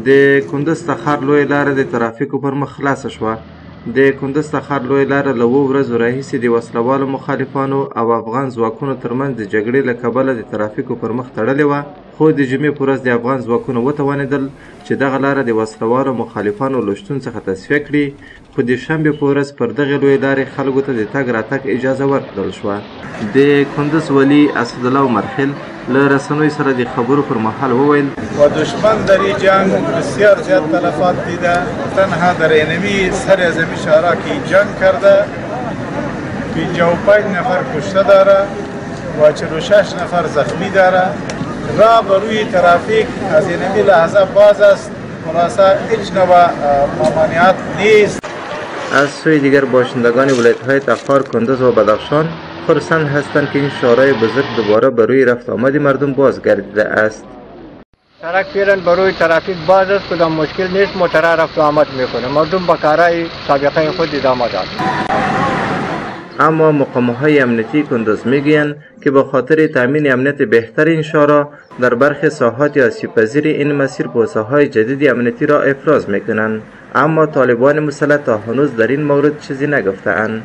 د کندز تخار لویه لاره د ترافیکو پر مخ خلاصه شوه. د کندز تخار لویه لاره له 7 ورځو راهیسې د وسلهوالو مخالفانو او افغان ځواکونو ترمنځ د جګړې له کبله د ترافیکو پر مخ تړلې وه، خو د جمعې په ورځ د افغان ځواکونو وتوانېدل چې دغه لاره د وسلهوالو مخالفانو له شتون څخه تصفیه کړي، خو د شنبې په ورځ پر دغې لویې لارې خلکو ته د تګ راتګ اجازه ورکړل شوه. د کندز والي اسدالله عمرخیل له رسنیو سره د خبرو پر مهال وویل: و دشمن در این جنگ بسیار زیاد تلفات دیده، تنها در اینمی سر از همی شهرها که جنگ کرده 55 نفر کشته داره و 46 نفر زخمی داره. راه بر روی ترافیک از اینمی لحظه باز است، خلاصه هیچ نوع ممانعت نیست. از سوی دیگر باشندگان ولایت‌های تخار، کندز و بدخشان خرسند هستند که این شورای بزرگ دوباره بر روی رفت آمد مردم بازگردیده است. سرک فعلا بر روی ترافیک باز است، کدام مشکل نیست، موترها رفت و آمد میکنه، مردم به کارهای سابقه خود ادامه داد. اما مقام‌های امنیتی کندز میگویند که به خاطر تامین امنیت بهتر این شورا در برخی ساحات آسیب‌پذیر این مسیر پوسه‌های جدید امنیتی را افراز میکنند، اما طالبان مسلح تا هنوز در این مورد چیزی نگفته‌اند.